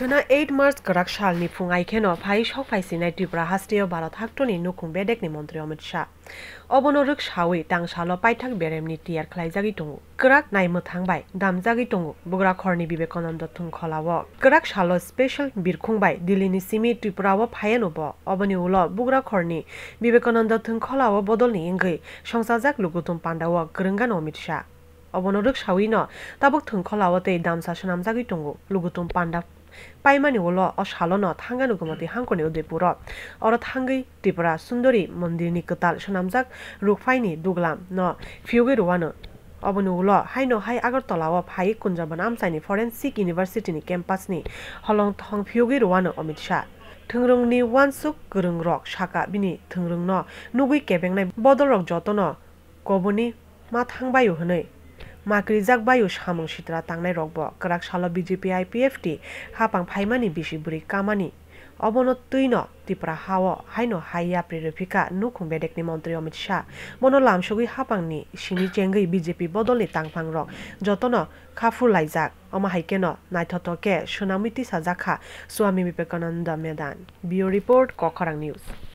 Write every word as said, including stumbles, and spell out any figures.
Khwna eight March kwrak salni phung ai kheno phai sok phai sinai Tripura hasteo Bharat haktorni nukhung bedekni montri Amit Shah. Obono rwksawi tang salo paithak beremni tiyar khlaijagwi tongo. Kwrak naimwthang bai damjagwi tongo Bugrakhorni Vivekananda thwngkholao. Kwrak salo special birkhung bai Delhini simi Tripurao phaianw bo. Oboni ulo Bugrakhorni Vivekananda thwngkholao bodolni wngwi songchajak luguthum pandao kwrwngano Amit Shah. Obono rwksawino tabuk thwngkholao tei damsa swnamjagwi tongo. Luguthum panda paimani ulo o salono thangano Gomati hangkorni Udaipuro. Oro thangwi Tripura Sundori mondirni kwtal swnamjak rukphaini duglam no phiyogwi rwano. Oboni ulo haino hai Agartala o phai Kunjaban Amchaini Forensic University ni campus ni holong thong phiyogwi rwano Amit Shah. Thwngrwngni uansuk kwrwngrok saka bini thwngrwngno nugwi kebengnai bodolrok jotono koboni ma thangbaio hwnwi makrijak baio samung sitra tangnai rokbo kwrak salo B J P I P F T hapang phaimani bisi bwrwi kamani. Obono twino Tripura hao haino hai yapri rwphika nukhung bedekni montri Amit Shah. Bono lamsogwi hapangni simi chengwi B J P bodolni tangphangrok jotono khaphur laijak. Omo hai kheno naithothok khe swnamwi tisajak kha Swami Vivekananda Medan. Bureau Report, Kokharang News.